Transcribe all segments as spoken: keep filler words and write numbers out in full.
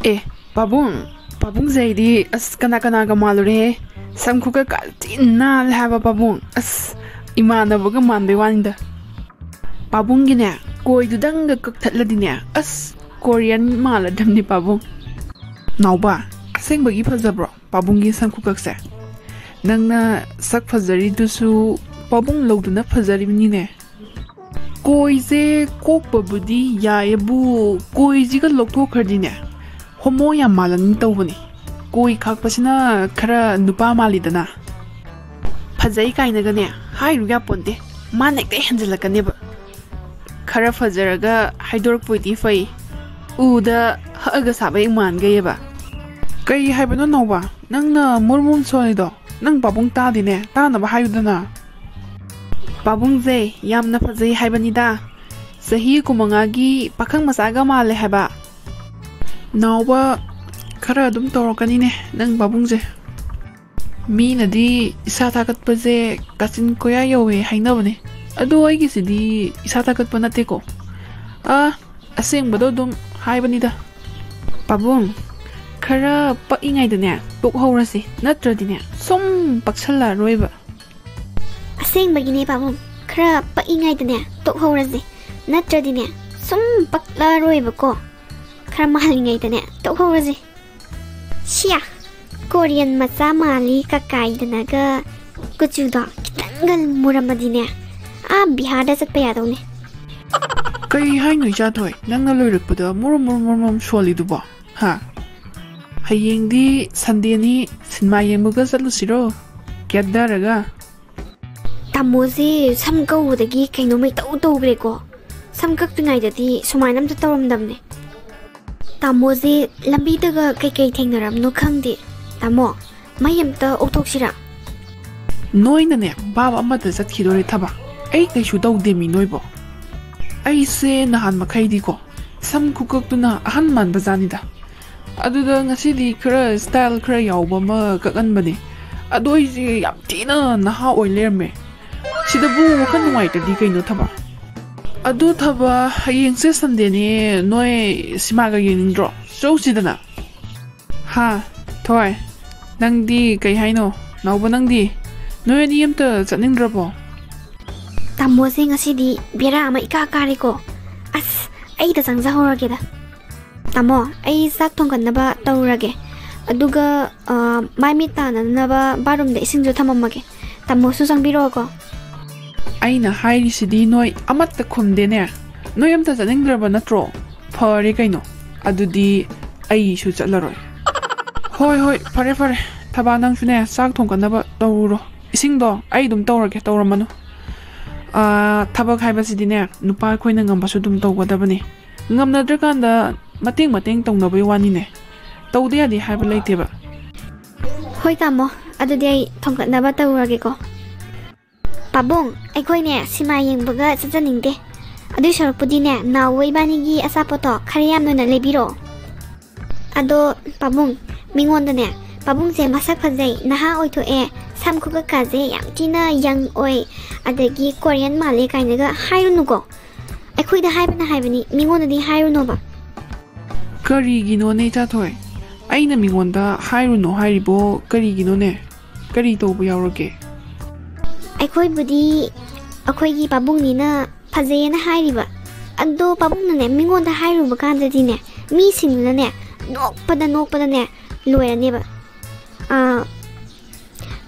ꯑꯦ, ꯄꯥꯕꯨꯡ, ꯄꯥꯕꯨꯡꯁꯦ ꯑꯩꯗꯤ ꯑꯁ ꯀꯅꯥ ꯀꯅꯥꯒ ꯃꯥꯜꯂꯨꯔꯦꯍꯦ꯫ ꯁꯝ ꯈꯨꯀꯛ ꯀꯥꯇꯤ ꯅꯥꯜꯂꯦ ꯍꯥꯏꯕ ꯄꯥꯕꯨꯡ꯫ ꯑꯁ, ꯏꯃꯥꯟꯅꯕꯒ ꯃꯥꯟꯕꯩ ꯋꯥꯅꯤꯗ꯫ ꯄꯥꯕꯨꯡꯒꯤꯅꯦ, ꯀꯣꯏꯗꯨꯗꯪꯒ ꯀꯛꯊꯠꯂꯗꯤꯅꯦ, ꯑꯁ, ꯀꯣꯔꯤꯌꯟ ꯃꯥꯜꯂꯗꯝꯅꯤ ꯄꯥꯕꯨꯡ꯫ ꯅꯥꯎꯕ, ꯑꯁꯦꯡꯕꯒꯤ ꯐꯖꯕ꯭ꯔꯣ ꯄꯥꯕꯨꯡꯒꯤ ꯁꯝ ꯈꯨꯀꯛꯁꯦ? ꯅꯪꯅ ꯁꯛ ꯐꯖꯔꯤꯗꯨꯁꯨ ꯄꯥꯕꯨꯡ ꯂꯧꯗꯨꯅ ꯐꯖꯔꯤꯕꯅꯤꯅꯦ꯫ ꯀꯣꯏꯁꯦ ꯀꯣꯛꯄꯕꯨꯗꯤ ꯌꯥꯏꯌꯦꯕꯨ, ꯀꯣꯏꯁꯤꯒ ꯂꯧꯊꯣꯛꯈ꯭ꯔꯗꯤꯅꯦ, ꯍꯣꯃꯣ ꯌꯥꯝ ꯃꯥꯜꯂꯅꯤ ꯇꯧꯕꯅꯤ꯫ ꯀꯣꯏ ꯈꯥꯛꯄꯁꯤꯅ ꯈꯔ ꯅꯨꯄꯥ ꯃꯥꯜꯂꯤꯗꯅ꯫ ꯐꯖꯩ ꯀꯥꯏꯅꯒꯅꯦ ꯍꯥꯏꯔꯨ ꯌꯥꯄꯣꯟꯇꯦ, ꯃꯥꯅ ꯍꯦꯛꯇ ꯍꯦꯟꯖꯤꯜꯂꯛꯀꯅꯦꯕ꯫ ꯈꯔ ꯐꯖꯔꯒ ꯍꯥꯏꯗꯣꯔꯛꯄ ꯑꯣꯏꯗꯤ ꯐꯩ, ꯎꯗ ꯍꯛꯑꯒ ꯁꯥꯕ ꯍꯦꯛ ꯃꯥꯟꯒꯩꯑꯕ꯫ ꯀꯩ ꯍꯥꯏꯕꯅꯣ ꯅꯥꯎꯕ? ꯅꯪꯅ ꯃꯨꯔ ꯃꯨꯔ ꯁꯣꯜꯂꯤꯗꯣ ꯅꯪ ꯄꯥꯕꯨꯡ ꯇꯥꯗꯦꯅꯦ, ꯇꯥꯅꯕ ꯍꯥꯏꯌꯨꯗꯅ꯫ ꯄꯥꯕꯨꯡꯁꯦ ꯌꯥꯝꯅ ꯐꯖꯩ ꯍꯥꯏꯕꯅꯤꯗ, ꯆꯍꯤ ꯀꯨꯟꯃꯉꯥꯒꯤ ꯄꯥꯈꯪ ꯃꯆꯥꯒ ꯃꯥꯜꯂꯦ ꯍꯥꯏꯕ꯫ ꯅꯥꯎꯕ, ꯈꯔ ꯑꯗꯨꯝ ꯇꯧꯔꯛꯀꯅꯤꯅꯦ ꯅꯪ ꯄꯥꯕꯨꯡꯁꯦ꯫ ꯃꯤꯅꯗꯤ ꯏꯁꯥ ꯊꯥꯒꯠꯄꯁꯦ ꯀꯥꯆꯤꯟ ꯀꯣꯌꯥ ꯌꯧꯋꯦ ꯍꯥꯏꯅꯕꯅꯦ, ꯑꯗꯣ ꯑꯩꯒꯤꯁꯤꯗꯤ ꯏꯁꯥ ꯊꯥꯒꯠꯄ ꯅꯠꯇꯦꯀꯣ꯫ ꯑꯥ, ꯑꯁꯦꯡꯕꯗꯣ ꯑꯗꯨꯝ ꯍꯥꯏꯕꯅꯤꯗ꯫ ꯄꯥꯕꯨꯡ, ꯈꯔ ꯄꯛꯏꯉꯩꯗꯅꯦ ꯇꯣꯛꯍꯧꯔꯁꯤ, ꯅꯠꯇ꯭ꯔꯗꯤꯅꯦ ꯁꯨꯝ ꯄꯛꯁꯜꯂꯛꯑꯔꯣꯏꯕ꯫ ꯑꯁꯦꯡꯕꯒꯤꯅꯦ ꯄꯥꯕꯨꯡ, ꯈꯔ ꯄꯛꯏꯉꯩꯗꯅꯦ ꯇꯣꯛꯍꯧꯔꯁꯤ, ꯅꯠꯇ꯭ꯔꯗꯤꯅꯦ ꯁꯨꯝ ꯄꯛꯂꯛꯑꯔꯣꯏꯕꯀꯣ꯫ ꯈꯔ ꯃꯥꯜꯂꯤꯉꯩꯗꯅꯦ ꯇꯣꯛꯍꯧꯔꯁꯤ꯫ ꯁꯤꯌꯥ, ꯀꯣꯔꯤꯌꯟ ꯃꯆꯥ ꯃꯥꯜꯂꯤ ꯀꯀꯥꯏꯗꯅꯒ ꯀꯨꯆꯨꯗꯣ ꯈꯤꯇꯪꯒ ꯃꯨꯔꯝꯃꯗꯤꯅꯦ, ꯑꯥ ꯕꯤꯍꯥꯔꯗ ꯆꯠꯄ ꯌꯥꯗꯧꯅꯦ꯫ ꯀꯩ ꯍꯥꯏꯅꯣ ꯏꯆꯥꯊꯣꯏ, ꯅꯪꯅ ꯂꯣꯏꯔꯛꯄꯗ ꯃꯨꯔꯨꯝ ꯃꯨꯔꯨꯝ ꯃꯨꯔꯨꯝ ꯃꯨꯔꯨꯝ ꯁꯣꯜꯂꯤꯗꯨꯕꯣ? ꯍꯥ? ꯍꯌꯦꯡꯗꯤ ꯁꯟꯗꯦꯅꯤ, ꯁꯤꯅꯦꯃꯥ ꯌꯦꯡꯕꯒ ꯆꯠꯂꯨꯁꯤꯔꯣ? ꯀꯦꯠꯗꯔꯒ꯫ ꯇꯥꯃꯣꯁꯦ ꯁꯝ ꯀꯛꯎꯕꯗꯒꯤ ꯀꯩꯅꯣꯝꯃ ꯏꯇꯧ ꯇꯧꯈ꯭ꯔꯦꯀꯣ꯫ ꯁꯝ ꯀꯛꯇ꯭ꯔꯤꯉꯩꯗꯗꯤ ꯁꯨꯃꯥꯏꯅ ꯑꯝꯇ ꯇꯧꯔꯝꯗꯕꯅꯦ꯫ ꯇꯥꯃꯣꯁꯦ ꯂꯝꯕꯤꯗꯒ ꯀꯩꯀꯩ ꯊꯦꯡꯅꯔꯝꯅꯣ ꯈꯪꯗꯦ꯫ ꯇꯥꯃꯣ, ꯃꯩ ꯑꯝꯇ ꯑꯣꯛꯊꯣꯛꯁꯤꯔꯥ? ꯅꯣꯏꯅꯅꯦ ꯚꯥꯞ ꯑꯃꯗ ꯆꯠꯈꯤꯗꯣꯔꯦ ꯊꯕ꯫ ꯑꯩ ꯀꯩꯁꯨ ꯇꯧꯗꯦ ꯃꯤ ꯅꯣꯏꯕꯣ꯫ ꯑꯩꯁꯦ ꯅꯍꯥꯟ ꯃꯈꯩꯗꯤꯀꯣ ꯁꯝ ꯈꯨꯀꯛꯇꯨꯅ ꯑꯍꯟ ꯃꯥꯟꯕ ꯖꯥꯠꯅꯤꯗ꯫ ꯑꯗꯨꯗ ꯉꯁꯤꯗꯤ ꯈꯔ ꯁ꯭ꯇꯥꯏꯜ ꯈꯔ ꯌꯥꯎꯕ ꯑꯃ ꯀꯛꯍꯟꯕꯅꯦ꯫ ꯑꯗꯣ ꯑꯩꯁꯦ ꯌꯥꯝ ꯊꯤꯅ ꯅꯍꯥ ꯑꯣꯏ ꯂꯩꯔꯝꯃꯦ꯫ ꯁꯤꯗꯕꯨ ꯋꯥꯈꯜ ꯅꯨꯡꯉꯥꯏꯇ꯭ꯔꯗꯤ ꯀꯩꯅꯣ ꯊꯕ? ꯑꯗꯨ ꯊꯕ, ꯍꯌꯦꯡꯁꯦ ꯁꯟꯗꯦꯅꯦ, ꯅꯣꯏ ꯁꯤꯃꯥꯒ ꯌꯦꯡꯅꯤꯡꯗ꯭ꯔꯣ? ꯆꯧꯁꯤꯗꯅ꯫ ꯍꯥ, ꯊꯣꯏ, ꯅꯪꯗꯤ ꯀꯩ ꯍꯥꯏꯅꯣ? ꯅꯥꯎꯕ, ꯅꯪꯗꯤ? ꯅꯣꯏ ꯑꯅꯤ ꯑꯝꯇ ꯆꯠꯅꯤꯡꯗ꯭ꯔꯕꯣ? ꯇꯥꯃꯣꯁꯦ ꯉꯁꯤꯗꯤ ꯕꯦꯔꯥ ꯑꯃ ꯏꯀꯥ ꯀꯥꯔꯦꯀꯣ꯫ ꯑꯁ, ꯑꯩꯗ ꯆꯪꯖꯍꯧꯔꯒꯦꯗ꯫ ꯇꯥꯃꯣ, ꯑꯩ ꯆꯥꯛ ꯊꯣꯡꯒꯠꯅꯕ ꯇꯧꯔꯒꯦ꯫ ꯑꯗꯨꯒ, ꯑ, ꯃꯥꯏ ꯃꯤꯠ ꯇꯥꯅꯅꯕ ꯕꯥꯠꯔꯨꯝꯗ ꯏꯁꯤꯡꯁꯨ ꯊꯝꯃꯝꯃꯒꯦ꯫ ꯇꯥꯃꯣꯁꯨ ꯆꯪꯕꯤꯔꯛꯑꯣꯀꯣ꯫ ꯑꯩꯅ ꯍꯥꯏꯔꯤꯁꯤꯗꯤ ꯅꯣꯏ ꯑꯃꯠꯇ ꯈꯨꯝꯗꯦꯅꯦ꯫ ꯅꯣꯏ ꯑꯝꯇ ꯆꯠꯅꯤꯡꯗ꯭ꯔꯕ ꯅꯠꯇ꯭ꯔꯣ? ꯐꯔꯦ ꯀꯩꯅꯣ꯫ ꯑꯗꯨꯗꯤ ꯑꯩꯁꯨ ꯆꯠꯂꯔꯣꯏ꯫ ꯍꯣꯏ, ꯍꯣꯏ, ꯐꯔꯦ, ꯐꯔꯦ꯫ ꯊꯕꯥ, ꯅꯪꯁꯨꯅꯦ, ꯆꯥꯛ ꯊꯣꯡꯒꯠꯅꯕ ꯇꯧꯔꯨꯔꯣ꯫ ꯏꯁꯤꯡꯗꯣ ꯑꯩ ꯑꯗꯨꯝ ꯇꯧꯔꯒꯦ, ꯇꯧꯔꯝꯃꯅꯨ꯫ ꯑꯥ, ꯊꯕꯛ ꯍꯥꯏꯕꯁꯤꯗꯤꯅꯦ, ꯅꯨꯄꯥ ꯑꯩꯈꯣꯏꯅ ꯉꯝꯕꯁꯨ ꯑꯗꯨꯝ ꯇꯧꯒꯗꯕꯅꯤ꯫ ꯉꯝꯅꯗ꯭ꯔꯀꯥꯟꯗ ꯃꯇꯦꯡ ꯃꯇꯦꯡ ꯇꯧꯅꯕꯩ ꯋꯥꯅꯤꯅꯦ꯫ ꯇꯧꯗ ꯌꯥꯗꯦ ꯍꯥꯏꯕ ꯂꯩꯇꯦꯕ꯫ ꯍꯣꯏ ꯇꯥꯃꯣ, ꯑꯗꯨꯗꯤ ꯑꯩ ꯊꯣꯡꯒꯠꯅꯕ ꯇꯧꯔꯒꯦꯀꯣ꯫ ꯄꯥꯕꯨꯡ, ꯑꯩꯈꯣꯏꯅꯦ ꯁꯤꯃꯥ ꯌꯦꯡꯕꯒ ꯆꯠꯆꯅꯤꯡꯗꯦ꯫ ꯑꯗꯨꯏ ꯁꯔꯨꯛꯄꯨꯗꯤꯅꯦ, ꯅꯥꯎꯕ ꯏꯕꯥꯅꯤꯒꯤ ꯑꯆꯥꯄꯣꯠꯇꯣ ꯈꯔ ꯌꯥꯝꯅ ꯑꯣꯏꯅ ꯂꯩꯕꯤꯔꯛꯑꯣ꯫ ꯑꯗꯣ ꯄꯥꯕꯨꯡ, ꯃꯤꯉꯣꯟꯗꯅꯦ, "ꯄꯥꯕꯨꯡꯁꯦ ꯃꯁꯛ ꯐꯖꯩ, ꯅꯍꯥ ꯑꯣꯏꯊꯣꯛꯑꯦ, ꯁꯝ ꯈꯨꯀꯛꯀꯥꯁꯦ ꯌꯥꯝ ꯊꯤꯅ ꯌꯪ ꯑꯣꯏ, ꯑꯗꯒꯤ ꯀꯣꯔꯤꯌꯟ ꯃꯥꯜꯂꯦ" ꯀꯥꯏꯅꯒ ꯍꯥꯏꯔꯨꯅꯨꯀꯣ꯫ ꯑꯩꯈꯣꯏꯗ ꯍꯥꯏꯕꯅ ꯍꯥꯏꯕꯅꯤ, ꯃꯤꯉꯣꯟꯗꯗꯤ ꯍꯥꯏꯔꯨꯅꯣꯕ꯫ ꯀꯔꯤꯒꯤꯅꯣꯅꯦ ꯏꯆꯥꯊꯣꯏ? ꯑꯩꯅ ꯃꯤꯉꯣꯟꯗ ꯍꯥꯏꯔꯨꯅꯣ ꯍꯥꯏꯔꯤꯕꯣ ꯀꯔꯤꯒꯤꯅꯣꯅꯦ? ꯀꯔꯤ ꯇꯧꯕ ꯌꯥꯎꯔꯒꯦ? ꯑꯩꯈꯣꯏꯕꯨꯗꯤ ꯑꯩꯈꯣꯏꯒꯤ ꯄꯥꯕꯨꯡꯅꯤꯅ ꯐꯖꯩꯌꯦꯅ ꯍꯥꯏꯔꯤꯕ꯫ ꯑꯗꯣ ꯄꯥꯕꯨꯡꯅꯅꯦ, ꯃꯤꯉꯣꯟꯗ ꯍꯥꯏꯔꯨꯕ ꯀꯥꯟꯗꯗꯤꯅꯦ, ꯃꯤꯁꯤꯡꯗꯨꯅꯅꯦ, ꯅꯣꯛꯄꯗ ꯅꯣꯛꯄꯗꯅꯦ ꯂꯣꯏꯔꯅꯦꯕ꯫ ꯑꯥ,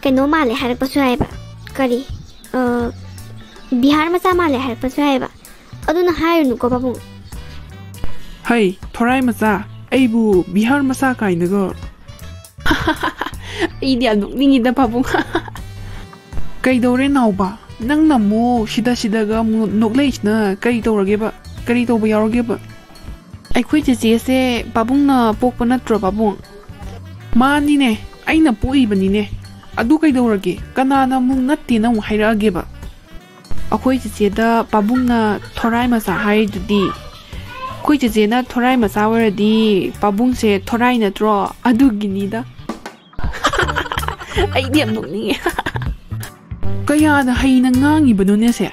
ꯀꯩꯅꯣ ꯃꯥꯜꯂꯦ ꯍꯥꯏꯔꯛꯄꯁꯨ ꯌꯥꯏꯌꯦꯕ꯫ ꯀꯔꯤ? ꯑꯥ, ꯕꯤꯍꯥꯔ ꯃꯆꯥ ꯃꯥꯜꯂꯦ ꯍꯥꯏꯔꯛꯄꯁꯨ ꯌꯥꯏꯌꯦꯕ꯫ ꯑꯗꯨꯅ ꯍꯥꯏꯔꯨꯅꯨꯀꯣ ꯄꯥꯕꯨꯡ꯫ ꯍꯩ, ꯊꯣꯔꯥꯏ ꯃꯆꯥ, ꯑꯩꯕꯨ ꯕꯤꯍꯥꯔ ꯃꯆꯥ ꯀꯥꯏꯅꯒ꯫ ꯑꯩꯗꯤ ꯌꯥꯝ ꯅꯣꯛꯅꯤꯡꯉꯤꯗ ꯄꯥꯕꯨꯡ꯫ ꯀꯩꯗꯧꯔꯦ ꯅꯥꯎꯕ? ꯅꯪꯅ ꯑꯃꯨꯛ ꯁꯤꯗ ꯁꯤꯗꯒ ꯑꯃꯨꯛ ꯅꯣꯛꯂꯛꯏꯁꯤꯅ ꯀꯔꯤ ꯇꯧꯔꯒꯦꯕ? ꯀꯔꯤ ꯇꯧꯕ ꯌꯥꯎꯔꯒꯦꯕ? ꯑꯩꯈꯣꯏ ꯆꯦꯆꯦꯁꯦ ꯄꯥꯕꯨꯡꯅ ꯄꯣꯛꯄ ꯅꯠꯇ꯭ꯔꯣ ꯄꯥꯕꯨꯡ? ꯃꯥꯅꯤꯅꯦ, ꯑꯩꯅ ꯄꯣꯛꯏꯕꯅꯤꯅꯦ꯫ ꯑꯗꯨ ꯀꯩꯗꯧꯔꯒꯦ? ꯀꯅꯥꯅ ꯑꯃꯨꯛ ꯅꯠꯇꯦꯅ ꯑꯃꯨꯛ ꯍꯥꯏꯔꯛꯑꯒꯦꯕ? ꯑꯩꯈꯣꯏ ꯆꯦꯆꯦꯗ ꯄꯥꯕꯨꯡꯅ ꯊꯣꯔꯥꯏ ꯃꯆꯥ ꯍꯥꯏꯔꯤꯗꯨꯗꯤ꯫ ꯑꯩꯈꯣꯏ ꯆꯦꯆꯦꯅ ꯊꯣꯔꯥꯏ ꯃꯆꯥ ꯑꯣꯏꯔꯗꯤ ꯄꯥꯕꯨꯡꯁꯦ ꯊꯣꯔꯥꯏ ꯅꯠꯇ꯭ꯔꯣ? ꯑꯗꯨꯒꯤꯅꯤꯗ꯫ ꯑꯩꯗꯤ ꯌꯥꯝ ꯅꯣꯛꯅꯤꯡꯉꯦ꯫ ꯀꯌꯥꯗ ꯍꯩꯅ ꯉꯥꯡꯉꯤꯕꯅꯣꯅꯦ ꯁꯦ?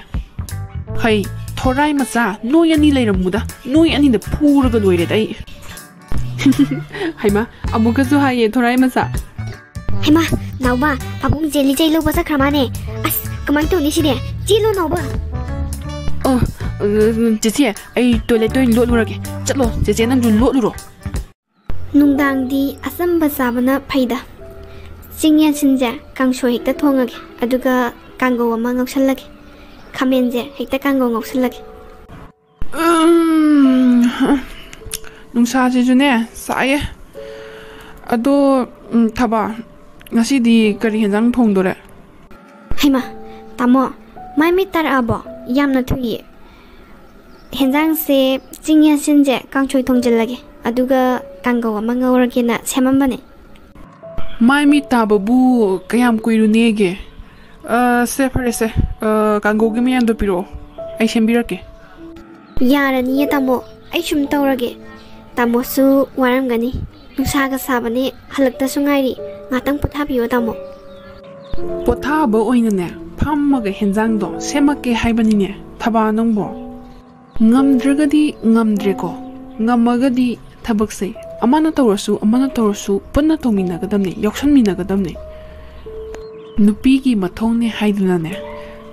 ꯍꯩ, ꯊꯣꯔꯥꯏ ꯃꯆꯥ, ꯅꯣꯏ ꯑꯅꯤ ꯂꯩꯔꯝꯃꯨꯗ, ꯅꯣꯏ ꯑꯅꯤꯗ ꯐꯨꯔꯒ ꯂꯣꯏꯔꯦꯗ ꯑꯩ꯫ ꯍꯩꯃꯥ, ꯑꯃꯨꯛꯀꯁꯨ ꯍꯥꯏꯌꯦ ꯊꯣꯔꯥꯏ ꯃꯆꯥ꯫ ꯍꯩꯃꯥ, ꯅꯥꯎꯕ, ꯄꯥꯕꯨꯡ ꯖꯦꯂꯤ ꯆꯩ ꯂꯧꯕ ꯆꯠꯈ꯭ꯔ ꯃꯥꯅꯦ꯫ ꯑꯁ, ꯀꯃꯥꯏꯅ ꯇꯧꯅꯤ ꯁꯤꯗꯤ? ꯆꯦꯜꯂꯣ ꯅꯥꯎꯕ꯫ ꯑꯣ, ꯆꯦꯆꯦ, ꯑꯩ ꯇꯣꯏꯂꯦꯠꯇ ꯑꯣꯏꯅ ꯂꯣꯠꯂꯨꯔꯒꯦ꯫ ꯆꯠꯂꯣ ꯆꯦꯆꯦ, ꯅꯪꯁꯨ ꯂꯣꯠꯂꯨꯔꯣ꯫ ꯅꯨꯡꯗꯥꯡꯗꯤ ꯑꯆꯝꯕ ꯆꯥꯕꯅ ꯐꯩꯗ꯫ ꯆꯤꯡ ꯌꯦꯟꯁꯤꯟꯁꯦ ꯀꯥꯡꯁꯣꯏ ꯍꯦꯛꯇ ꯊꯣꯡꯉꯒꯦ, ꯑꯗꯨꯒ ꯀꯥꯡꯒꯧ ꯑꯃ ꯉꯧꯁꯜꯂꯒꯦ꯫ ꯈꯥꯃꯦꯟꯁꯦ ꯍꯦꯛꯇ ꯀꯥꯡꯒꯧ ꯉꯧꯁꯜꯂꯒꯦ꯫ ꯎꯝ, ꯅꯨꯡꯁꯥꯁꯤꯁꯨꯅꯦ ꯁꯥꯏꯌꯦ꯫ ꯑꯗꯣ, ꯎꯝ, ꯊꯕꯥ, ꯉꯁꯤꯗꯤ ꯀꯔꯤ ꯍꯦꯟꯖꯥꯡ ꯊꯣꯡꯗꯣꯔꯦ? ꯍꯩꯃꯥ, ꯇꯥꯃꯣ, ꯃꯥꯏ ꯃꯤꯠ ꯇꯥꯔꯛꯑꯕꯣ? ꯌꯥꯝꯅ ꯊꯨꯏꯌꯦ꯫ ꯍꯦꯟꯖꯥꯡꯁꯦ ꯆꯤꯡ ꯌꯦꯟꯁꯤꯟꯁꯦ ꯀꯥꯡꯁꯣꯏ ꯊꯣꯡꯖꯤꯜꯂꯒꯦ, ꯑꯗꯨꯒ ꯀꯥꯡꯒꯧ ꯑꯃ ꯉꯧꯔꯒꯦꯅ ꯁꯦꯝꯃꯝꯕꯅꯦ꯫ ꯃꯥꯏ ꯃꯤꯠ ꯇꯥꯕꯕꯨ ꯀꯌꯥꯝ ꯀꯨꯏꯔꯨꯅꯦꯒꯦ? ꯑ, ꯁꯦ, ꯐꯔꯦꯁꯦ꯫ ꯑ, ꯀꯥꯡꯒꯧꯒꯤ ꯃꯌꯥꯝꯗꯣ ꯄꯤꯔꯛꯑꯣ, ꯑꯩ ꯁꯦꯝꯕꯤꯔꯛꯀꯦ꯫ ꯌꯥꯔꯅꯤꯌꯦ ꯇꯥꯃꯣ, ꯑꯩ ꯁꯨꯝ ꯇꯧꯔꯒꯦ꯫ ꯇꯥꯃꯣꯁꯨ ꯋꯥꯔꯝꯒꯅꯤ, ꯅꯨꯡꯁꯥꯒ ꯁꯥꯕꯅꯦ, ꯍꯜꯂꯛꯇꯁꯨ ꯉꯥꯏꯔꯤ꯫ ꯉꯥꯛꯇꯪ ꯄꯣꯊꯥꯕꯤꯌꯣ ꯇꯥꯃꯣ꯫ ꯄꯣꯊꯥꯕ ꯑꯣꯏꯅꯅꯦ, ꯐꯝꯃꯒ ꯍꯦꯟꯖꯥꯡꯗꯣ ꯁꯦꯝꯃꯛꯀꯦ ꯍꯥꯏꯕꯅꯤꯅꯦ, ꯊꯕꯥ ꯅꯪꯕꯣ꯫ ꯉꯝꯗ꯭ꯔꯒꯗꯤ ꯉꯝꯗ꯭ꯔꯦꯀꯣ, ꯉꯝꯃꯒꯗꯤ ꯊꯕꯛꯁꯦ ꯑꯃꯅ ꯇꯧꯔꯁꯨ ꯑꯃꯅ ꯇꯧꯔꯁꯨ ꯄꯨꯟꯅ ꯇꯧꯃꯤꯟꯅꯒꯗꯕꯅꯦ, ꯌꯥꯎꯁꯟꯃꯤꯟꯅꯒꯗꯕꯅꯦ꯫ ꯅꯨꯄꯤꯒꯤ ꯃꯊꯧꯅꯦ ꯍꯥꯏꯗꯨꯅꯅꯦ,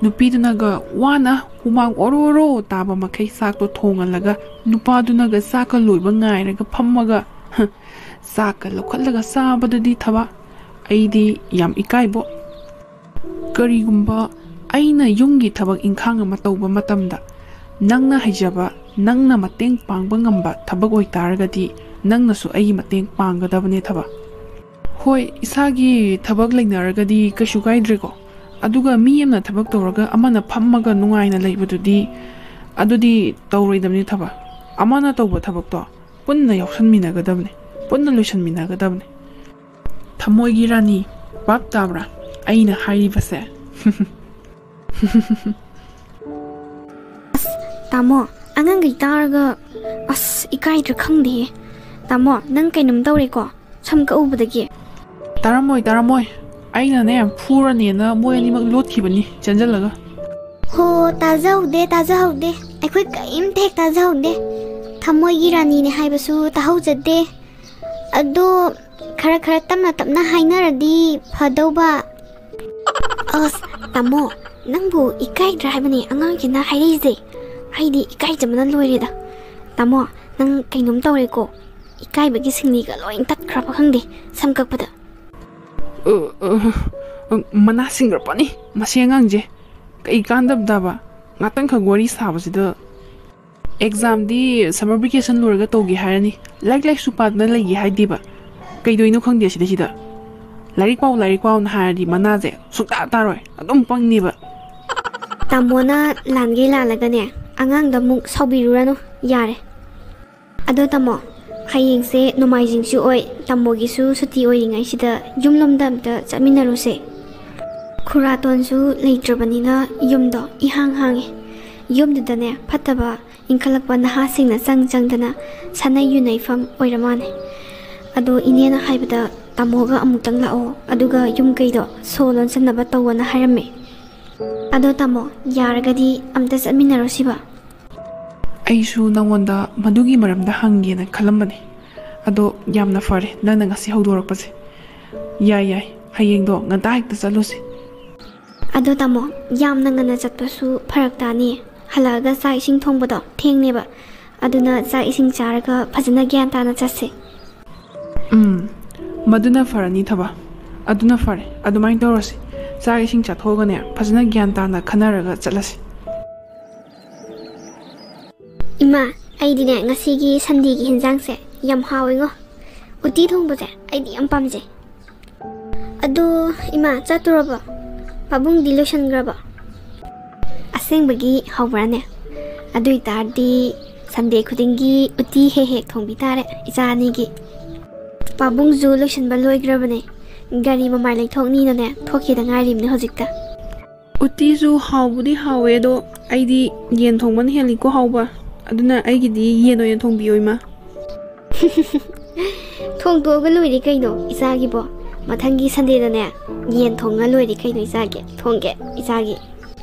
ꯅꯨꯄꯤꯗꯨꯅꯒ ꯋꯥꯅ ꯍꯨꯃꯥꯡ ꯑꯣꯔꯣ ꯑꯣꯔꯣ ꯇꯥꯕ ꯃꯈꯩ ꯆꯥꯛꯇꯣ ꯊꯣꯡꯍꯜꯂꯒ, ꯅꯨꯄꯥꯗꯨꯅꯒ ꯆꯥꯛꯀ ꯂꯣꯏꯕ ꯉꯥꯏꯔꯒ ꯐꯝꯃꯒ, ꯍ, ꯆꯥꯛꯀ ꯂꯧꯈꯠꯂꯒ ꯆꯥꯕꯗꯨꯗꯤ ꯊꯕꯥ, ꯑꯩꯗꯤ ꯌꯥꯝ ꯏꯀꯥꯏꯕꯣ꯫ ꯀꯔꯤꯒꯨꯝꯕ ꯑꯩꯅ ꯌꯨꯝꯒꯤ ꯊꯕꯛ ꯏꯪꯈꯥꯡ ꯑꯃ ꯇꯧꯕ ꯃꯇꯝꯗ, ꯅꯪꯅ ꯍꯩꯖꯕ, ꯅꯪꯅ ꯃꯇꯦꯡ ꯄꯥꯡꯕ ꯉꯝꯕ ꯊꯕꯛ ꯑꯣꯏꯇꯥꯔꯒꯗꯤ, ꯅꯪꯅꯁꯨ ꯑꯩꯒꯤ ꯃꯇꯦꯡ ꯄꯥꯡꯒꯗꯕꯅꯦ ꯊꯕꯥ꯫ ꯍꯣꯏ, ꯏꯁꯥꯒꯤ ꯊꯕꯛ ꯂꯩꯅꯔꯒꯗꯤ ꯀꯩꯁꯨ ꯀꯥꯏꯗ꯭ꯔꯦꯀꯣ꯫ ꯑꯗꯨꯒ ꯃꯤ ꯑꯃꯅ ꯊꯕꯛ ꯇꯧꯔꯒ ꯑꯃꯅ ꯐꯝꯃꯒ ꯅꯨꯡꯉꯥꯏꯅ ꯂꯩꯕꯗꯨꯗꯤ, ꯑꯗꯨꯗꯤ ꯇꯧꯔꯣꯏꯗꯕꯅꯤ ꯊꯕꯥ꯫ ꯑꯃꯅ ꯇꯧꯕ ꯊꯕꯛꯇꯣ ꯄꯨꯟꯅ ꯌꯥꯎꯁꯟꯃꯤꯟꯅꯒꯗꯕꯅꯤ, ꯄꯨꯟꯅ ꯂꯣꯏꯁꯟꯃꯤꯟꯅꯒꯗꯕꯅꯤ꯫ ꯊꯃꯣꯏꯒꯤ ꯔꯥꯅꯤ, ꯚꯥꯞ ꯇꯥꯕ꯭ꯔꯥ ꯑꯩꯅ ꯍꯥꯏꯔꯤꯕꯁꯦ? ꯑꯁ, ꯇꯥꯃꯣ, ꯑꯉꯥꯡꯈꯩ ꯇꯥꯔꯒ, ꯑꯁ, ꯏꯀꯥꯏꯗ꯭ꯔꯥ ꯈꯪꯗꯦꯍꯦ꯫ ꯇꯥꯃꯣ, ꯅꯪ ꯀꯩꯅꯣꯝ ꯇꯧꯔꯦꯀꯣ, ꯁꯝ ꯀꯛꯎꯕꯗꯒꯤ? ꯇꯥꯔꯝꯃꯣꯏ, ꯇꯥꯔꯝꯃꯣꯏ꯫ ꯑꯩꯅꯅꯦ, ꯐꯨꯔꯅꯦꯅ ꯃꯣꯏ ꯑꯅꯤꯃꯛ ꯂꯣꯠꯈꯤꯕꯅꯤ ꯆꯦꯟꯖꯜꯂꯒ꯫ ꯍꯣ, ꯇꯥꯖꯍꯧꯗꯦ, ꯇꯥꯖꯍꯧꯗꯦ꯫ ꯑꯩꯈꯣꯏ ꯀꯔꯤꯝꯇ ꯍꯦꯛ ꯇꯥꯖꯍꯧꯗꯦ꯫ ꯊꯃꯣꯏꯒꯤ ꯔꯥꯅꯤꯅꯦ ꯍꯥꯏꯕꯁꯨ ꯇꯥꯍꯧꯖꯗꯦ꯫ ꯑꯗꯣ ꯈꯔ ꯈꯔ ꯇꯞꯅ ꯇꯞꯅ ꯍꯥꯏꯅꯔꯗꯤ ꯐꯗꯧꯕ꯫ ꯑꯁ, ꯇꯥꯃꯣ, ꯅꯪꯕꯨ ꯏꯀꯥꯏꯗ꯭ꯔꯥ ꯍꯥꯏꯕꯅꯦ ꯑꯉꯥꯡꯁꯤꯅ ꯍꯥꯏꯔꯛꯏꯁꯦ? ꯑꯩꯗꯤ ꯏꯀꯥꯏꯖꯕꯅ ꯂꯣꯏꯔꯦꯗ꯫ ꯇꯥꯃꯣ, ꯅꯪ ꯀꯩꯅꯣꯝ ꯇꯧꯔꯦꯀꯣ꯫ ꯏꯀꯥꯏꯕꯒꯤ ꯁꯤꯡꯂꯤꯒ ꯂꯣꯏ ꯇꯠꯈ꯭ꯔꯕ ꯈꯪꯗꯦ ꯁꯝ ꯀꯛꯄꯗ꯫ ꯑ, ꯑ, ꯑ, ꯃꯅꯥ ꯁꯤꯡꯈ꯭ꯔ ꯄꯣꯠꯅꯤ ꯃꯁꯤ ꯑꯉꯥꯡꯁꯦ꯫ ꯀꯩ ꯀꯥꯟꯗꯕꯗꯕ? ꯉꯥꯛꯇꯪꯈꯛ ꯋꯥꯔꯤ ꯁꯥꯕꯁꯤꯗ꯫ ꯑꯦꯛꯖꯥꯝꯗꯤ ꯁꯝꯃꯔ ꯚꯦꯀꯦꯁꯟ ꯂꯣꯏꯔꯒ ꯇꯧꯒꯦ ꯍꯥꯏꯔꯅꯤ꯫ ꯂꯥꯏꯔꯤꯛ ꯂꯥꯏꯁꯨ ꯄꯥꯗꯅ ꯂꯩꯒꯦ ꯍꯥꯏꯗꯦꯕ꯫ ꯀꯩꯗꯣꯏꯅꯣ ꯈꯪꯗꯦ ꯁꯤꯗꯩꯁꯤꯗ꯫ "ꯂꯥꯏꯔꯤꯛ ꯄꯥꯎ, ꯂꯥꯏꯔꯤꯛ ꯄꯥꯎꯅ" ꯍꯥꯏꯔꯗꯤ ꯃꯅꯥꯁꯦ ꯁꯨꯡꯇꯥ ꯇꯥꯔꯣꯏ꯫ ꯑꯗꯨꯝ ꯄꯪꯅꯦꯕ꯫ ꯇꯥꯃꯣꯅ ꯂꯥꯟꯒꯦ ꯂꯥꯜꯂꯒꯅꯦ, ꯑꯉꯥꯡꯗ ꯑꯃꯨꯛ ꯁꯥꯎꯕꯤꯔꯨꯔꯅꯨ꯫ ꯌꯥꯔꯦ꯫ ꯑꯗꯣ ꯇꯥꯃꯣ, ꯍꯌꯦꯡꯁꯦ ꯅꯣꯡꯃꯥꯏꯖꯤꯡꯁꯨ ꯑꯣꯏ, ꯇꯥꯃꯣꯒꯤꯁꯨ ꯁꯨꯇꯤ ꯑꯣꯏꯔꯤꯉꯩꯁꯤꯗ ꯌꯨꯝꯂꯣꯝꯗ ꯑꯝꯇ ꯆꯠꯃꯤꯟꯅꯔꯨꯁꯦ꯫ ꯈꯨꯔꯥꯇꯣꯟꯁꯨ ꯂꯩꯇ꯭ꯔꯕꯅꯤꯅ ꯌꯨꯝꯗꯣ ꯏꯍꯥꯡ ꯍꯥꯡꯉꯦ꯫ ꯌꯨꯝꯗꯨꯗꯅꯦ ꯐꯠꯇꯕ ꯏꯟꯈꯠꯂꯛꯄ ꯅꯍꯥꯁꯤꯡꯅ ꯆꯪ ꯆꯪꯗꯅ ꯁꯥꯟꯅꯩ ꯌꯨꯅꯩꯐꯝ ꯑꯣꯏꯔ ꯃꯥꯜꯂꯦ꯫ ꯑꯗꯣ ꯏꯅꯦꯅ ꯍꯥꯏꯕꯗ ꯇꯥꯃꯣꯒ ꯑꯃꯨꯛꯇꯪ ꯂꯥꯛꯑꯣ, ꯑꯗꯨꯒ ꯌꯨꯝ ꯀꯩꯗꯣ ꯁꯣ ꯂꯣꯟꯁꯟꯅꯕ ꯇꯧꯋꯣꯅ ꯍꯥꯏꯔꯝꯃꯦ꯫ ꯑꯗꯣ ꯇꯥꯃꯣ, ꯌꯥꯔꯒꯗꯤ ꯑꯝꯇ ꯆꯠꯃꯤꯟꯅꯔꯨꯁꯤꯕ꯫ ꯑꯩꯁꯨ ꯅꯪꯉꯣꯟꯗ ꯃꯗꯨꯒꯤ ꯃꯔꯝꯗ ꯍꯪꯒꯦꯅ ꯈꯜꯂꯝꯕꯅꯦ꯫ ꯑꯗꯣ ꯌꯥꯝꯅ ꯐꯔꯦ ꯅꯪꯅ ꯉꯁꯤ ꯍꯧꯗꯣꯔꯛꯄꯁꯦ꯫ ꯌꯥꯏ, ꯌꯥꯏ, ꯍꯌꯦꯡꯗꯣ ꯉꯟꯇꯥ ꯍꯦꯛꯇ ꯆꯠꯂꯨꯁꯦ꯫ ꯑꯗꯣ ꯇꯥꯃꯣ, ꯌꯥꯝꯅ ꯉꯟꯅ ꯆꯠꯄꯁꯨ ꯐꯔꯛ ꯇꯥꯅꯤ꯫ ꯍꯜꯂꯛꯑꯒ ꯆꯥꯛ ꯏꯁꯤꯡ ꯊꯣꯡꯕꯗꯣ ꯊꯦꯡꯅꯦꯕ꯫ ꯑꯗꯨꯅ ꯆꯥꯛ ꯏꯁꯤꯡ ꯆꯥꯔꯒ ꯐꯖꯅ ꯒ꯭ꯌꯥꯟ ꯇꯥꯅ ꯆꯠꯁꯦ꯫ ꯎꯝ, ꯃꯗꯨꯅ ꯐꯔꯅꯤ ꯊꯕ꯫ ꯑꯗꯨꯅ ꯐꯔꯦ, ꯑꯗꯨꯃꯥꯏꯅ ꯇꯧꯔꯁꯤ꯫ ꯆꯥꯛ ꯏꯁꯤꯡ ꯆꯥꯊꯣꯛꯑꯒꯅꯦ ꯐꯖꯅ ꯒ꯭ꯌꯥꯟ ꯇꯥꯅ ꯈꯟꯅꯔꯒ ꯆꯠꯂꯁꯤ꯫ ꯏꯃꯥ, ꯑꯩꯗꯤꯅꯦ ꯉꯁꯤꯒꯤ ꯁꯟꯗꯦꯒꯤ ꯍꯤꯟꯖꯥꯡꯁꯦ ꯌꯥꯝ ꯍꯥꯎꯋꯤꯉꯣ꯫ ꯎꯇꯤ ꯊꯣꯡꯕꯁꯦ ꯑꯩꯗꯤ ꯌꯥꯝ ꯄꯥꯝꯖꯩ꯫ ꯑꯗꯣ ꯏꯃꯥ, ꯆꯠꯇꯣꯔꯕꯣ? ꯄꯥꯕꯨꯡꯗꯤ ꯂꯣꯏꯁꯟꯈ꯭ꯔꯕꯣ? ꯑꯁꯦꯡꯕꯒꯤ ꯍꯧꯕ꯭ꯔꯥꯅꯦ? ꯑꯗꯨ ꯑꯣꯏꯇꯥꯔꯗꯤ ꯁꯟꯗꯦ ꯈꯨꯗꯤꯡꯒꯤ ꯎꯇꯤ ꯍꯦꯛ ꯍꯦꯛ ꯊꯣꯡꯕꯤ ꯇꯥꯔꯦ ꯏꯆꯥ ꯑꯅꯤꯒꯤ꯫ ꯄꯥꯕꯨꯡꯁꯨ ꯂꯣꯏꯁꯟꯕ ꯂꯣꯏꯈ꯭ꯔꯕꯅꯦ꯫ ꯒꯥꯔꯤ ꯃꯃꯥꯏ ꯂꯩꯊꯣꯛꯅꯤꯅꯅꯦ ꯊꯣꯛꯈꯤꯗ ꯉꯥꯏꯔꯤꯕꯅꯦ ꯍꯧꯖꯤꯛꯇ꯫ ꯎꯇꯤꯁꯨ ꯍꯥꯎꯕꯨꯗꯤ ꯍꯥꯎꯋꯦ, ꯑꯗꯣ ꯑꯩꯗꯤ ꯌꯦꯟ ꯊꯣꯡꯕꯅ ꯍꯦꯜꯂꯤꯀꯣ ꯍꯥꯎꯕ꯫ ꯑꯗꯨꯅ ꯑꯩꯒꯤꯗꯤ ꯌꯦꯟ ꯑꯣꯏꯅ ꯊꯣꯡꯕꯤꯌꯣ, ꯏꯃꯥ꯫ ꯊꯣꯡꯗꯣꯛꯑꯒ ꯂꯣꯏꯔꯦ ꯀꯩꯅꯣ ꯏꯆꯥꯒꯤꯕꯣ꯫ ꯃꯊꯪꯒꯤ ꯁꯟꯗꯦꯗꯅꯦ ꯌꯦꯟ ꯊꯣꯡꯉ ꯂꯣꯏꯔꯦ ꯀꯩꯅꯣ ꯏꯆꯥꯒꯤ꯫ ꯊꯣꯡꯒꯦ ꯏꯆꯥꯒꯤ꯫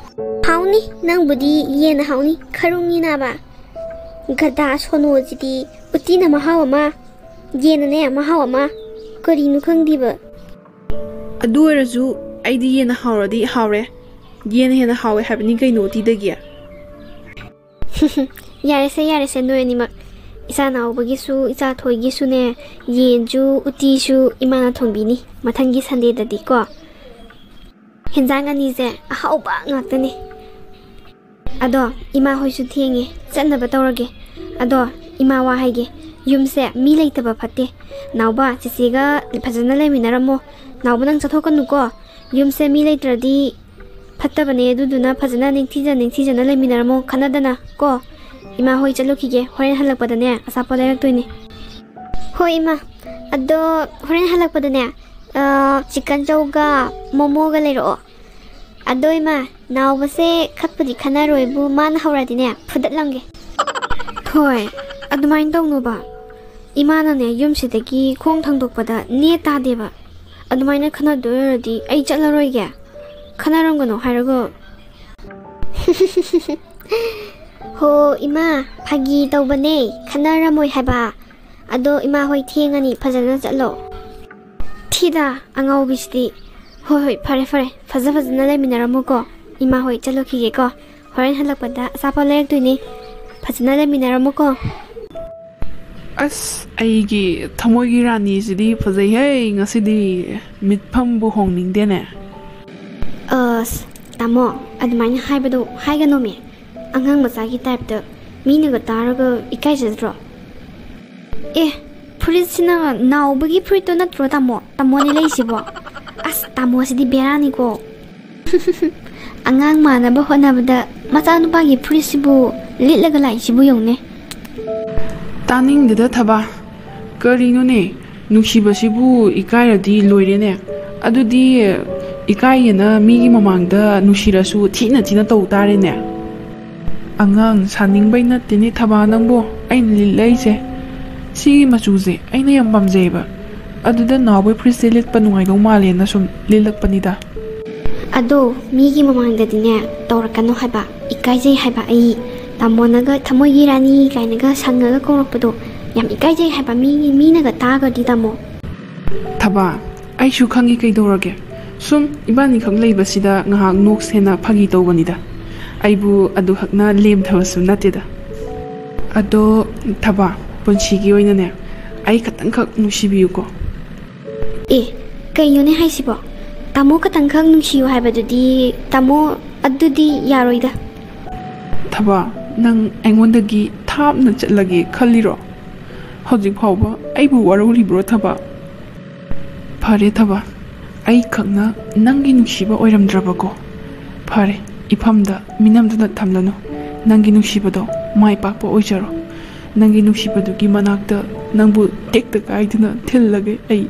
ꯍꯥꯎꯅꯤ, ꯅꯪꯕꯨꯗꯤ ꯌꯦꯟꯅ ꯍꯥꯎꯅꯤ꯫ ꯈꯔꯨꯡꯉꯤ ꯅꯥꯕ꯫ ꯒꯗꯥ ꯁꯣꯅꯣꯁꯤꯗꯤ ꯎꯇꯤꯅ ꯃꯍꯥꯎ ꯑꯃ꯫ ꯌꯦꯟꯅꯅꯦ ꯃꯍꯥꯎ ꯑꯃ, ꯀꯔꯤꯅꯣ ꯈꯪꯗꯦꯕ꯫ ꯑꯗꯨ ꯑꯣꯏꯔꯁꯨ ꯑꯩꯗꯤ ꯌꯦꯟꯅ ꯍꯥꯎꯔꯗꯤ ꯍꯥꯎꯔꯦ꯫ ꯌꯦꯟꯅ ꯍꯦꯟꯅ ꯍꯥꯎꯋꯦ ꯍꯥꯏꯕꯅꯤ ꯀꯩꯅꯣ ꯎꯇꯤꯗꯒꯤ꯫ ꯌꯥꯔꯦꯁꯦ, ꯌꯥꯔꯦꯁꯦ, ꯅꯣꯏ ꯑꯅꯤꯃꯛ꯫ ꯏꯆꯥ ꯅꯥꯎꯕꯒꯤꯁꯨ, ꯏꯆꯥ ꯊꯣꯏꯒꯤꯁꯨꯅꯦ, ꯌꯦꯟꯁꯨ, ꯎꯇꯤꯁꯨ ꯏꯃꯥꯅ ꯊꯣꯡꯕꯤꯅꯤ ꯃꯊꯪꯒꯤ ꯁꯟꯗꯦꯗꯗꯤꯀꯣ꯫ ꯍꯦꯟꯖꯥꯡ ꯑꯅꯤꯁꯦ ꯑꯍꯥꯎꯕ ꯉꯥꯛꯇꯅꯤ꯫ ꯑꯗꯣ ꯏꯃꯥ ꯍꯣꯏꯁꯨ ꯊꯦꯡꯉꯦ, ꯆꯠꯅꯕ ꯇꯧꯔꯒꯦ꯫ ꯑꯗꯣ ꯏꯃꯥ ꯋꯥ ꯍꯥꯏꯒꯦ, ꯌꯨꯝꯁꯦ ꯃꯤ ꯂꯩꯇꯕ ꯐꯠꯇꯦ꯫ ꯅꯥꯎꯕ, ꯆꯦꯆꯦꯒ ꯐꯖꯅ ꯂꯩꯃꯤꯟꯅꯔꯝꯃꯣ꯫ ꯅꯥꯎꯕ, ꯅꯪ ꯆꯠꯊꯣꯛꯀꯅꯨꯀꯣ꯫ ꯌꯨꯝꯁꯦ ꯃꯤ ꯂꯩꯇ꯭ꯔꯗꯤ ꯐꯠꯇꯕꯅꯦ, ꯑꯗꯨꯗꯨꯅ ꯐꯖꯅ ꯅꯤꯡꯊꯤꯖ ꯅꯤꯡꯊꯤꯖꯅ ꯂꯩꯃꯤꯟꯅꯔꯝꯃꯣ, ꯈꯟꯅꯗꯅ ꯀꯣ꯫ ꯏꯃꯥ ꯍꯣꯏ ꯆꯠꯂꯨꯈꯤꯒꯦ, ꯍꯣꯔꯦꯟ ꯍꯜꯂꯛꯄꯗꯅꯦ ꯑꯆꯥꯄꯣꯠ ꯂꯩꯔꯛꯇꯣꯏꯅꯦ꯫ ꯍꯣꯏ ꯏꯃꯥ, ꯑꯗꯣ ꯍꯣꯔꯦꯟ ꯍꯜꯂꯛꯄꯗꯅꯦ, ꯑ, ꯆꯤꯛꯀꯟ ꯆꯧꯒ ꯃꯣꯃꯣꯒ ꯂꯩꯔꯛꯑꯣ꯫ ꯑꯗꯣ ꯏꯃꯥ, ꯅꯥꯎꯕꯁꯦ ꯈꯠꯄꯨꯗꯤ ꯈꯟꯅꯔꯣꯏꯕꯨ, ꯃꯥꯅ ꯍꯧꯔꯗꯤꯅꯦ ꯐꯨꯗꯠꯂꯝꯒꯦ꯫ ꯊꯣꯏ, ꯑꯗꯨꯃꯥꯏꯅ ꯇꯧꯅꯨꯕ꯫ ꯏꯃꯥꯅꯅꯦ ꯌꯨꯝꯁꯤꯗꯒꯤ ꯈꯣꯡ ꯊꯥꯡꯗꯣꯛꯄꯗ ꯅꯦ ꯇꯥꯗꯦꯕ꯫ ꯑꯗꯨꯃꯥꯏꯅ ꯈꯟꯅꯗꯣꯏ ꯑꯣꯏꯔꯗꯤ ꯑꯩ ꯆꯠꯂꯔꯣꯏꯒꯦ꯫ ꯈꯟꯅꯔꯝꯒꯅꯨ ꯍꯥꯏꯔꯒ꯫ ꯍꯣ ꯏꯃꯥ, ꯐꯥꯒꯤ ꯇꯧꯕꯅꯦ, ꯈꯟꯅꯔꯝꯃꯣꯏ ꯍꯥꯏꯕ꯫ ꯑꯗꯣ ꯏꯃꯥ ꯍꯣꯏ ꯊꯦꯡꯉꯅꯤ, ꯐꯖꯅ ꯆꯠꯂꯣ꯫ ꯊꯤꯗ ꯑꯉꯥꯎꯕꯤꯁꯤꯗꯤ꯫ ꯍꯣꯏ ꯍꯣꯏ, ꯐꯔꯦ ꯐꯔꯦ, ꯐꯖ ꯐꯖꯅ ꯂꯩꯃꯤꯟꯅꯔꯝꯃꯨꯀꯣ꯫ ꯏꯃꯥ ꯍꯣꯏ ꯆꯠꯂꯨꯈꯤꯒꯦꯀꯣ, ꯍꯣꯔꯦꯟ ꯍꯜꯂꯛꯄꯗ ꯑꯆꯥꯄꯣꯠ ꯂꯩꯔꯛꯇꯣꯏꯅꯦ꯫ ꯐꯖꯅ ꯂꯩꯃꯤꯟꯅꯔꯝꯃꯨꯀꯣ꯫ ꯑꯁ, ꯑꯩꯒꯤ ꯊꯃꯣꯏꯒꯤ ꯔꯥꯅꯤꯁꯤꯗꯤ ꯐꯖꯩꯍꯦ ꯉꯁꯤꯗꯤ꯫ ꯃꯤꯠꯐꯝꯕꯨ ꯍꯣꯡꯅꯤꯡꯗꯦꯅꯦ꯫ ꯑꯁ, ꯇꯥꯃꯣ, ꯑꯗꯨꯃꯥꯏꯅ ꯍꯥꯏꯕꯗꯣ ꯍꯥꯏꯒꯅꯣꯃꯦ꯫ ꯑꯉꯥꯡ ꯃꯆꯥꯒꯤ ꯇꯥꯏꯞꯇ ꯃꯤꯅꯒ ꯇꯥꯔꯒ ꯏꯀꯥꯏꯖꯗ꯭ꯔꯣ? ꯑꯦ, ꯐꯨꯔꯤꯠꯁꯤꯅ ꯅꯥꯎꯕꯒꯤ ꯐꯨꯔꯤꯠꯇꯣ ꯅꯠꯇ꯭ꯔꯣ, ꯇꯥꯃꯣ? ꯇꯥꯃꯣꯅꯦ ꯂꯩꯁꯤꯕꯣ? ꯑꯁ, ꯇꯥꯃꯣꯁꯤꯗꯤ ꯕꯦꯔꯥꯅꯤꯀꯣ꯫ ꯑꯉꯥꯡ ꯃꯥꯟꯅꯕ ꯍꯣꯠꯅꯕꯗ ꯃꯆꯥꯅꯨꯄꯥꯒꯤ ꯐꯨꯔꯤꯠꯁꯤꯕꯨ ꯂꯤꯠꯂꯒ ꯂꯥꯛꯏꯁꯤꯕꯨ ꯌꯦꯡꯉꯨꯅꯦ꯫ ꯇꯥꯅꯤꯡꯗꯦꯗ ꯊꯕꯥ, ꯀꯔꯤꯅꯣꯅꯦ? ꯅꯨꯡꯁꯤꯕꯁꯤꯕꯨ ꯏꯀꯥꯏꯔꯗꯤ ꯂꯣꯏꯔꯦꯅꯦ꯫ ꯑꯗꯨꯗꯤ ꯏꯀꯥꯏꯌꯦꯅ ꯃꯤꯒꯤ ꯃꯃꯥꯡꯗ ꯅꯨꯡꯁꯤꯔꯁꯨ ꯊꯤꯅ ꯊꯤꯅ ꯇꯧ ꯇꯥꯔꯦꯅꯦ꯫ ꯑꯉꯥꯡ ꯁꯥꯅꯤꯡꯕꯩ ꯅꯠꯇꯦꯅꯦ ꯊꯕꯥ ꯅꯪꯕꯣ ꯑꯩꯅ ꯂꯤꯠꯂꯛꯏꯁꯦ꯫ ꯁꯤꯒꯤ ꯃꯆꯨꯁꯦ ꯑꯩꯅ ꯌꯥꯝ ꯄꯥꯝꯖꯩꯌꯦꯕ꯫ ꯑꯗꯨꯗ ꯅꯥꯎꯕꯩ ꯐꯨꯔꯤꯠꯁꯦ ꯂꯤꯠꯄ ꯅꯨꯡꯉꯥꯏꯗꯧ ꯃꯥꯜꯂꯦꯅ ꯁꯨꯝ ꯂꯤꯠꯂꯛꯄꯅꯤꯗ꯫ ꯑꯗꯣ ꯃꯤꯒꯤ ꯃꯃꯥꯡꯗꯗꯤꯅꯦ ꯇꯧꯔꯛꯀꯅꯣ ꯍꯥꯏꯕ, ꯏꯀꯥꯏꯖꯩ ꯍꯥꯏꯕ ꯑꯩ꯫ ꯇꯥꯃꯣꯅꯒ ꯊꯃꯣꯏꯒꯤ ꯔꯥꯅꯤ ꯀꯥꯏꯅꯒ ꯁꯪꯉꯒ ꯀꯧꯔꯛꯄꯗꯣ ꯌꯥꯝ ꯏꯀꯥꯏꯖꯩ ꯍꯥꯏꯕ, ꯃꯤ, ꯃꯤꯅꯒ ꯇꯥꯒ꯭ꯔꯗꯤ, ꯇꯥꯃꯣ꯫ ꯊꯕꯥ, ꯑꯩꯁꯨ ꯈꯪꯉꯤ ꯀꯩꯗꯧꯔꯒꯦ꯫ ꯁꯨꯝ ꯏꯕꯥꯅꯤꯈꯛ ꯂꯩꯕꯁꯤꯗ ꯉꯥꯏꯍꯥꯛ ꯅꯣꯛꯁꯦꯅ ꯐꯥꯒꯤ ꯇꯧꯕꯅꯤꯗ꯫ ꯑꯩꯕꯨ ꯑꯗꯨꯈꯛꯅ ꯂꯦꯝꯊꯕꯁꯨ ꯅꯠꯇꯦꯗ꯫ ꯑꯗꯣ ꯊꯕꯥ, ꯄꯨꯟꯁꯤꯒꯤ ꯑꯣꯏꯅꯅꯦ, ꯑꯩ ꯈꯇꯪꯈꯛ ꯅꯨꯡꯁꯤꯕꯤꯌꯨꯀꯣ꯫ ꯑꯦ, ꯀꯩꯅꯣꯅꯦ ꯍꯥꯏꯁꯤꯕꯣ? ꯇꯥꯃꯣ ꯈꯇꯪꯈꯛ ꯅꯨꯡꯁꯤꯌꯨ ꯍꯥꯏꯕꯗꯨꯗꯤ, ꯇꯥꯃꯣ, ꯑꯗꯨꯗꯤ ꯌꯥꯔꯣꯏꯗ꯫ ꯊꯕꯥ, ꯅꯪ ꯑꯩꯉꯣꯟꯗꯒꯤ ꯊꯥꯞꯅ ꯆꯠꯂꯒꯦ ꯈꯜꯂꯤꯔꯣ? ꯍꯧꯖꯤꯛ ꯐꯥꯎꯕ ꯑꯩꯕꯨ ꯋꯥꯔꯧꯔꯤꯕ꯭ꯔꯣ ꯊꯕꯥ? ꯐꯔꯦ ꯊꯕꯥ, ꯑꯩꯈꯛꯅ ꯅꯪꯒꯤ ꯅꯨꯡꯁꯤꯕ ꯑꯣꯏꯔꯝꯗ꯭ꯔꯕꯀꯣ꯫ ꯐꯔꯦ, ꯏꯐꯝꯗ ꯃꯤꯅꯝꯗꯨꯅ ꯊꯝꯂꯅꯨ꯫ ꯅꯪꯒꯤ ꯅꯨꯡꯁꯤꯕꯗꯣ ꯃꯥꯏ ꯄꯥꯛꯄ ꯑꯣꯏꯖꯔꯣ꯫ ꯅꯪꯒꯤ ꯅꯨꯡꯁꯤꯕꯗꯨꯒꯤ ꯃꯅꯥꯛꯇ ꯅꯪꯕꯨ ꯇꯦꯛꯇ ꯀꯥꯏꯗꯨꯅ ꯊꯤꯜꯂꯒꯦ ꯑꯩ꯫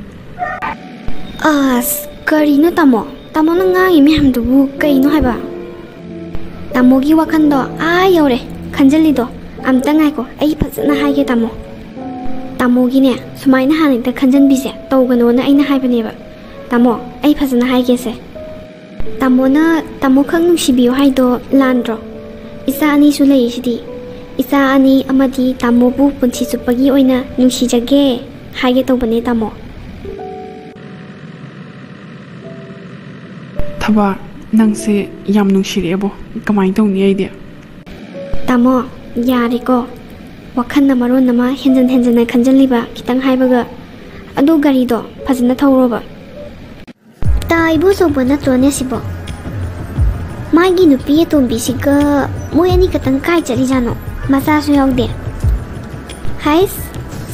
ꯑꯁ, ꯀꯔꯤꯅꯣ ꯇꯥꯃꯣ? ꯇꯥꯃꯣꯅ ꯉꯥꯡꯉꯤ ꯃꯌꯥꯝꯗꯨꯕꯨ ꯀꯩꯅꯣ ꯍꯥꯏꯕ? ꯇꯥꯃꯣꯒꯤ ꯋꯥꯈꯜꯗꯣ ꯑꯥ ꯌꯧꯔꯦ ꯈꯟꯖꯜꯂꯤꯗꯣ꯫ ꯑꯝꯇ ꯉꯥꯏꯀꯣ, ꯑꯩ ꯐꯖꯅ ꯍꯥꯏꯒꯦ ꯇꯥꯃꯣ꯫ ꯇꯥꯃꯣꯒꯤꯅꯦ, ꯁꯨꯃꯥꯏꯅ ꯍꯥꯟꯅ ꯍꯦꯛꯇ ꯈꯟꯖꯟꯕꯤꯁꯦ ꯇꯧꯒꯅꯣꯅ ꯑꯩꯅ ꯍꯥꯏꯕꯅꯦꯕ꯫ ꯇꯥꯃꯣ, ꯑꯩ ꯐꯖꯅ ꯍꯥꯏꯒꯦꯁꯦ꯫ ꯇꯥꯃꯣꯅ ꯇꯥꯃꯣꯈꯛ ꯅꯨꯡꯁꯤꯕꯤꯌꯨ ꯍꯥꯏꯗꯣ ꯂꯥꯟꯗ꯭ꯔꯣ? ꯏꯆꯥ ꯑꯅꯤꯁꯨ ꯂꯩꯔꯤꯁꯤꯗꯤ꯫ ꯏꯆꯥ ꯑꯅꯤ ꯑꯃꯗꯤ ꯇꯥꯃꯣꯕꯨ ꯄꯨꯟꯁꯤ ꯆꯨꯞꯄꯒꯤ ꯑꯣꯏꯅ ꯅꯨꯡꯁꯤꯖꯒꯦ ꯍꯥꯏꯒꯦ ꯇꯧꯕꯅꯦ ꯇꯥꯃꯣ꯫ ꯊꯕꯥ, ꯅꯪꯁꯦ ꯌꯥꯝ ꯅꯨꯡꯁꯤꯔꯛꯑꯦꯕꯣ꯫ ꯀꯃꯥꯏꯅ ꯇꯧꯅꯤ ꯑꯩꯗꯤ? ꯇꯥꯃꯣ, ꯌꯥꯔꯦꯀꯣ꯫ ꯋꯥꯈꯜꯅ ꯃꯔꯣꯟ ꯑꯃ ꯍꯦꯟꯖꯟ ꯍꯦꯟꯖꯟꯅ ꯈꯟꯖꯜꯂꯤꯕ, ꯈꯤꯇꯪ ꯍꯥꯏꯕꯒ꯫ ꯑꯗꯣ ꯒꯥꯔꯤꯗꯣ ꯐꯖꯅ ꯊꯧꯔꯣꯕ꯫ ꯇꯥ, ꯏꯕꯣꯆꯧꯕ ꯅꯠꯇ꯭ꯔꯣꯅꯦ ꯁꯤꯕꯣ? ꯃꯥꯒꯤ ꯅꯨꯄꯤ ꯑꯇꯣꯝꯕꯤꯁꯤꯒ ꯃꯣꯏ ꯑꯅꯤ ꯈꯛꯇꯪ ꯀꯥꯏ ꯆꯠꯂꯤꯖꯥꯠꯅꯣ? ꯃꯆꯥꯁꯨ ꯌꯥꯎꯗꯦ꯫ ꯍꯥꯏꯁ,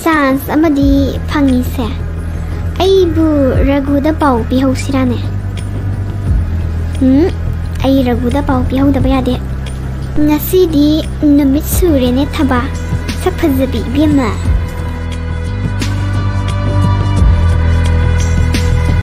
ꯆꯥꯟꯁ ꯑꯃꯗꯤ ꯐꯪꯉꯤꯁꯦ꯫ ꯑꯩꯕꯨ ꯔꯘꯨꯗ ꯄꯥꯎ ꯄꯤꯍꯧꯁꯤꯔꯥꯅꯦ? ꯎꯝ, ꯑꯩ ꯔꯘꯨꯗ ꯄꯥꯎ ꯄꯤꯍꯧꯗꯕ ꯌꯥꯗꯦ꯫ ꯉꯁꯤꯗꯤ ꯅꯨꯃꯤꯠ ꯁꯨꯔꯦꯅꯦ ꯊꯕꯥ, ꯁꯛ ꯐꯖꯕꯤ ꯏꯕꯦꯝꯃ꯫